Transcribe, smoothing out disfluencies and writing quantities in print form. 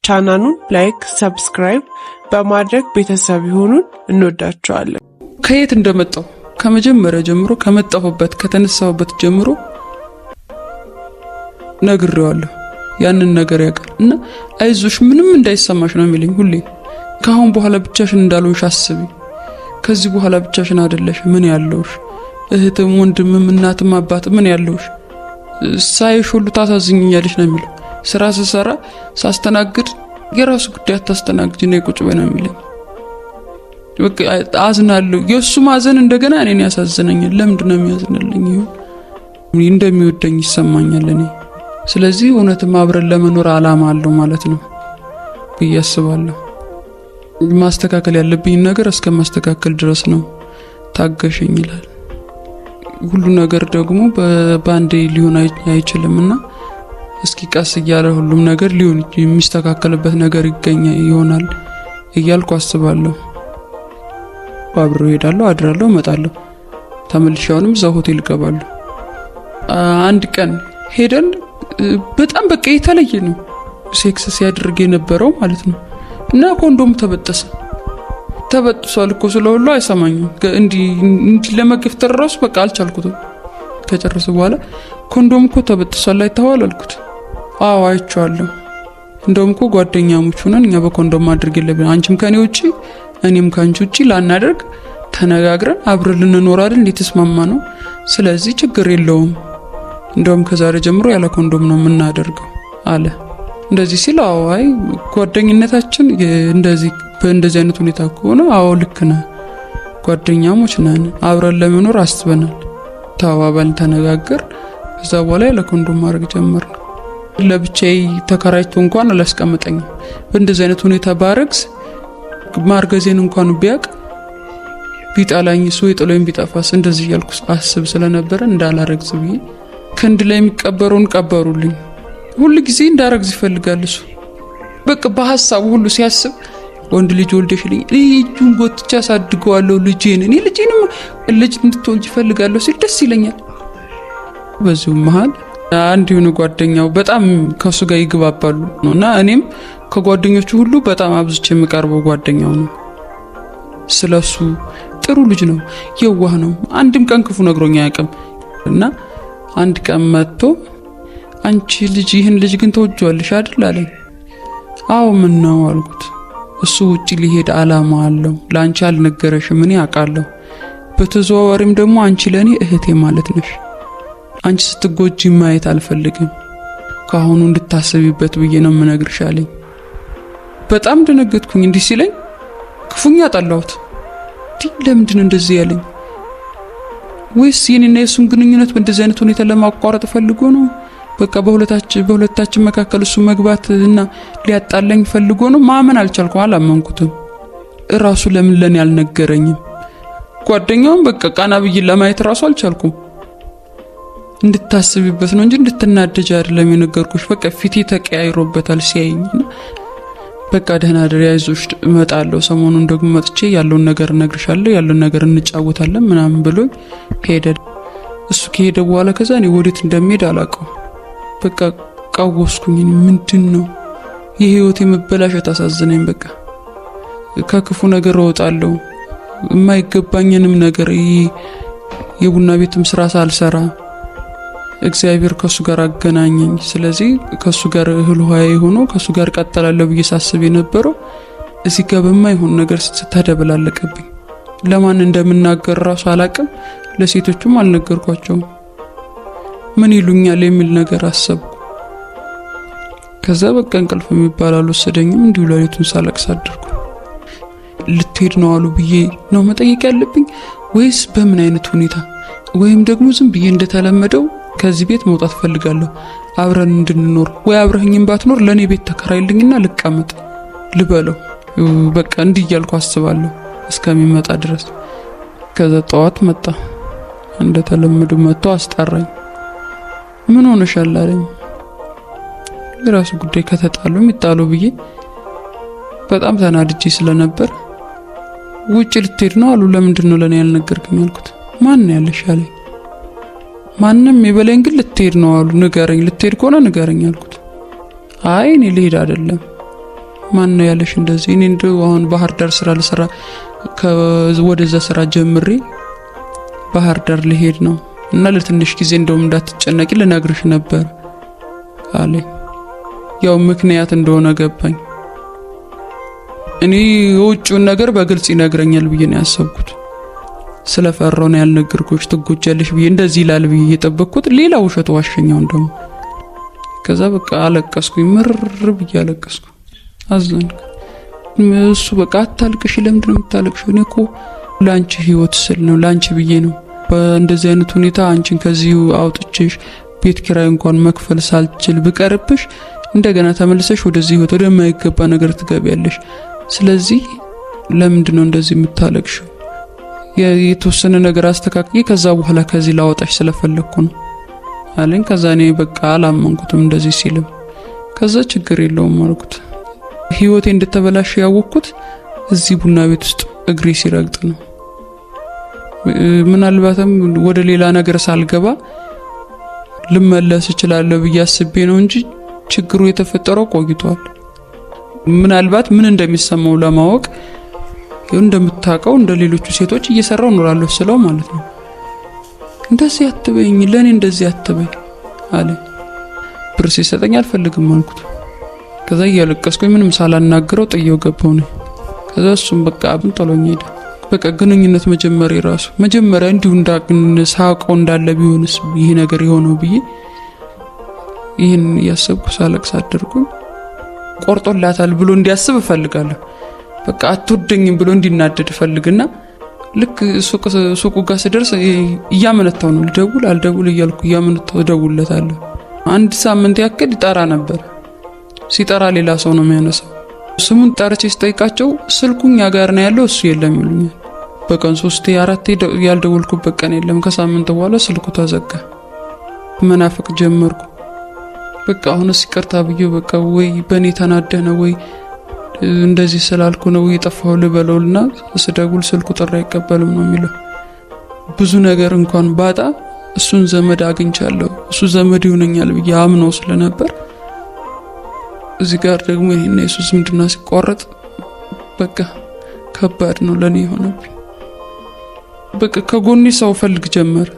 ቻናሉን like፣ subscribe በማድረግ ቤተሰብ ይሁኑን። እንወዳችኋለን። ከየት እንደመጣሁ ከመጀመሪያ ጀምሮ ከመጣሁበት ከተነሳሁበት ጀምሮ ነግሬዋለሁ። ያንን ነገር ያውቃል እና አይዞሽ ምንም እንዳይሰማሽ ነው የሚለኝ ሁሌ። ከአሁን በኋላ ብቻሽን እንዳልሆንሽ አስቢ። ከዚህ በኋላ ብቻሽን አይደለሽ። ምን ያለውሽ እህትም ወንድምም እናትም አባትም ምን ያለውሽ ሳይሽ ሁሉ ታሳዝኝኛለሽ ነው የሚለው። ስራ ስሰራ ሳስተናግድ የራሱ ጉዳይ አታስተናግጅ ነው ቁጭ በይ ነው የሚለኝ። በቃ አዝናለሁ። የእሱ ማዘን እንደገና እኔን ያሳዝነኛል። ለምንድን ነው የሚያዝንልኝ? ይሁን እንደሚወደኝ ይሰማኛል እኔ። ስለዚህ እውነትም አብረን ለመኖር አላማ አለው ማለት ነው ብዬ አስባለሁ። ማስተካከል ያለብኝ ነገር እስከ ማስተካከል ድረስ ነው። ታገሸኝ ይላል። ሁሉ ነገር ደግሞ በአንዴ ሊሆን አይችልም እና እስኪ ቀስ እያለ ሁሉም ነገር ሊሆን የሚስተካከልበት ነገር ይገኛ ይሆናል እያልኩ አስባለሁ። አብሬው እሄዳለሁ፣ አድራለሁ፣ እመጣለሁ። ተመልሼ አሁንም እዛ ሆቴል እገባለሁ። አንድ ቀን ሄደን በጣም በቃ የተለየ ነው ሴክስ ሲያደርግ የነበረው ማለት ነው። እና ኮንዶም ተበጠሰ። ተበጥሷል እኮ ስለሁሉ አይሰማኝም። እንዲህ ለመገፍተር ራሱ በቃ አልቻልኩትም። ከጨረሰ በኋላ ኮንዶም እኮ ተበጥሷል አይተኸዋል አልኩት። አዎ አይቼዋለሁ። እንደውም እኮ ጓደኛሞች ሆነን እኛ በኮንዶም ማድረግ የለብን፣ አንቺም ከኔ ውጪ እኔም ከአንቺ ውጪ ላናደርግ ተነጋግረን አብረን ልንኖር አይደል የተስማማ ነው። ስለዚህ ችግር የለውም፣ እንደውም ከዛሬ ጀምሮ ያለ ኮንዶም ነው የምናደርገው አለ። እንደዚህ ሲል አዎ አይ ጓደኝነታችን እንደዚህ በእንደዚህ አይነት ሁኔታ ከሆነ አዎ ልክ ነህ፣ ጓደኛሞች ነን፣ አብረን ለመኖር አስበናል፣ ተባባልን፣ ተነጋገር። ከዛ በኋላ ያለ ኮንዶም ማድረግ ጀመርን። ለብቻዬ ተከራይቶ እንኳን አላስቀምጠኝም። በእንደዚህ አይነት ሁኔታ ባረግዝ ማርገዜን እንኳን ቢያቅ ቢጠላኝ እሱ የጥሎኝ ቢጠፋስ እንደዚህ እያልኩ አስብ ስለነበረ እንዳላረግዝ ብዬ ክንድ ላይ የሚቀበረውን ቀበሩልኝ። ሁሉ ጊዜ እንዳረግዝ ይፈልጋል እሱ። በቃ በሀሳቡ ሁሉ ሲያስብ ወንድ ልጅ ወልደሽልኝ እጁን ጎትቼ አሳድገዋለሁ ልጄን፣ እኔ ልጄንም ልጅ እንድትወልጅ ይፈልጋለሁ ሲል ደስ ይለኛል። በዚሁ መሀል አንድ የሆነ ጓደኛው በጣም ከእሱ ጋር ይግባባሉ እና እኔም ከጓደኞቹ ሁሉ በጣም አብዝቼ የምቀርበው ጓደኛው ነው። ስለሱ ጥሩ ልጅ ነው፣ የዋህ ነው፣ አንድም ቀን ክፉ ነግሮኝ አያውቅም። እና አንድ ቀን መጥቶ አንቺ ልጅ ይህን ልጅ ግን ተወጇለሽ አይደል አለኝ። አዎ ምን ነው አልኩት። እሱ ውጪ ሊሄድ አላማ አለው፣ ለአንቺ አልነገረሽም፣ እኔ አውቃለሁ። በተዘዋዋሪም ደግሞ አንቺ ለእኔ እህቴ ማለት ነሽ። አንቺ ስትጎጂ ማየት አልፈልግም። ከአሁኑ እንድታሰቢበት ብዬ ነው የምነግርሽ አለኝ። በጣም ደነገጥኩኝ። እንዲህ ሲለኝ ክፉኛ ጠላሁት። ለምንድን እንደዚህ ያለኝ? ወይስ የኔና የእሱን ግንኙነት በእንደዚህ አይነት ሁኔታ ለማቋረጥ ፈልጎ ነው? በቃ በሁለታችን መካከል እሱ መግባት እና ሊያጣላኝ ፈልጎ ነው? ማመን አልቻልኩም። አላመንኩትም። እራሱ ለምን ለኔ አልነገረኝም? ጓደኛውን በቃ ቃና ብዬ ለማየት እራሱ አልቻልኩም። እንድታስቢበት ነው እንጂ እንድትናደጅ አይደለም የነገርኩሽ። በቃ ፊቴ ተቀያይሮበታል ሲያየኝ። በቃ ደህና እደሪ፣ አይዞሽ፣ እመጣለሁ። ሰሞኑን ደግሞ መጥቼ ያለውን ነገር እነግርሻለሁ፣ ያለውን ነገር እንጫወታለን ምናምን ብሎኝ ሄደ። እሱ ከሄደ በኋላ ከዛ እኔ ወዴት እንደሚሄድ አላውቀውም። በቃ ቃወስኩኝ። ምንድን ነው የህይወቴ መበላሸት አሳዝነኝ። በቃ ከክፉ ነገር እወጣለሁ፣ የማይገባኝንም ነገር የቡና ቤትም ስራ ሳልሰራ እግዚአብሔር ከሱ ጋር አገናኘኝ። ስለዚህ ከሱ ጋር እህል ውሃዬ ሆኖ ከሱ ጋር ቀጠላለሁ ብዬ ሳስብ የነበረው እዚህ ጋር በማይሆን ነገር ተደበላለቀብኝ። ለማን እንደምናገር ራሱ አላቅም። ለሴቶቹም አልነገርኳቸውም። ምን ይሉኛል የሚል ነገር አሰብኩ። ከዛ በቃ እንቅልፍ የሚባል አልወሰደኝም። እንዲሁ ሌሊቱን ሳለቅስ አደርኩ። ልትሄድ ነው አሉ ብዬ ነው መጠየቅ ያለብኝ ወይስ በምን አይነት ሁኔታ? ወይም ደግሞ ዝም ብዬ እንደተለመደው ከዚህ ቤት መውጣት ፈልጋለሁ፣ አብረን እንድንኖር ወይ አብረህኝም ባትኖር ለእኔ ቤት ተከራይልኝና ልቀመጥ ልበለው። በቃ እንዲህ እያልኩ አስባለሁ እስከሚመጣ ድረስ። ከዛ ጠዋት መጣ፣ እንደተለመደው መጥቶ አስጠራኝ። ምን ሆነሻል አለኝ። የራሱ ጉዳይ ከተጣሉ የሚጣሉ ብዬ በጣም ተናድጄ ስለነበር ውጭ ልትሄድ ነው አሉ። ለምንድን ነው ለእኔ ያልነገርከኝ አልኩት። ማን ያለሽ አለኝ። ማንም የበለኝ ግን ልትሄድ ነው አሉ። ንገረኝ፣ ልትሄድ ከሆነ ንገረኝ አልኩት። አይ እኔ ልሄድ አይደለም፣ ማን ነው ያለሽ እንደዚህ? እኔ እንደው አሁን ባህር ዳር ስራ ልሰራ ወደዛ ስራ ጀምሬ ባህር ዳር ልሄድ ነው እና ለትንሽ ጊዜ እንደውም እንዳትጨነቂ ልነግርሽ ነበር አለኝ። ያው ምክንያት እንደሆነ ገባኝ። እኔ የውጭውን ነገር በግልጽ ይነግረኛል ብዬ ነው ያሰብኩት። ስለፈራው ነው ያልነገርኩሽ፣ ትጎጃለሽ ብዬ እንደዚህ ይላል ብዬ እየጠበቅኩት ሌላ ውሸት ዋሸኛውን ደግሞ። ከዛ በቃ አለቀስኩኝ፣ ምር ብዬ አለቀስኩ፣ አዘንኩ። እሱ በቃ አታልቅሽ፣ ለምንድን ነው የምታለቅሽው? እኔ እኮ ለአንቺ ህይወት ስል ነው ለአንቺ ብዬ ነው በእንደዚህ አይነት ሁኔታ አንቺን ከዚህ አውጥቼሽ ቤት ኪራይ እንኳን መክፈል ሳልችል ብቀርብሽ እንደገና ተመልሰሽ ወደዚህ ህይወት ወደማይገባ ነገር ትገቢያለሽ። ስለዚህ ለምንድን ነው እንደዚህ የምታለቅሽው? የተወሰነ ነገር አስተካክዬ ከዛ በኋላ ከዚህ ላወጣሽ ስለፈለግኩ ነው አለኝ። ከዛ እኔ በቃ አላመንኩትም እንደዚህ ሲልም፣ ከዛ ችግር የለውም አልኩት። ህይወቴ እንደተበላሸ ያወቅኩት እዚህ ቡና ቤት ውስጥ እግሬ ሲረግጥ ነው። ምናልባትም ወደ ሌላ ነገር ሳልገባ ልመለስ እችላለሁ ብዬ አስቤ ነው እንጂ ችግሩ የተፈጠረው ቆይቷል። ምናልባት ምን እንደሚሰማው ለማወቅ እንደምታውቀው እንደ ሌሎቹ ሴቶች እየሰራው እኖራለሁ ስለው ማለት ነው። እንደዚህ አትበይኝ፣ ለኔ እንደዚህ አትበይ አለ። ብር ሲሰጠኝ አልፈልግም አልኩት። ከዛ እያለቀስኩኝ ምንም ሳላናግረው ጥየው ገባው ነው። ከዛ እሱም በቃ አብን ጥሎኝ ሄደ። በቃ ግንኙነት መጀመሪያ ራሱ መጀመሪያ እንዲሁ ሳውቀው እንዳለ ቢሆንስ ይሄ ነገር የሆነው ብዬ ይህን እያሰብኩ ሳለቅስ አደርኩኝ። ቆርጦላታል ብሎ እንዲያስብ እፈልጋለሁ። በቃ አትወደኝም ብሎ እንዲናደድ እፈልግና ልክ ሱቁ ጋር ስደርስ እያመነታው ነው፣ ልደውል አልደውል እያልኩ እያመነታው እደውልለታለሁ። አንድ ሳምንት ያክል ይጠራ ነበር። ሲጠራ ሌላ ሰው ነው የሚያነሳው። ስሙን ጠርቼ ስጠይቃቸው ስልኩ እኛ ጋር ነው ያለው እሱ የለም ይሉኛል። በቀን 3 4 ያልደወልኩበት ቀን የለም። ከሳምንት በኋላ ስልኩ ተዘጋ። መናፈቅ ጀመርኩ። በቃ አሁንስ ይቅርታ ብዬ በቃ ወይ በእኔ ተናደህ ነው ወይ እንደዚህ ስላልኩ ነው የጠፋው ልበለውና ስደውል ስልኩ ጥሪ አይቀበልም ነው የሚለው። ብዙ ነገር እንኳን ባጣ እሱን ዘመድ አግኝቻለሁ፣ እሱ ዘመድ ይሆነኛል ብዬ አምነው ስለነበር እዚህ ጋር ደግሞ ይሄን የሱ ዝምድና ሲቋረጥ በቃ ከባድ ነው ለኔ የሆነብኝ። በቃ ከጎኔ ሰው ፈልግ ጀመር።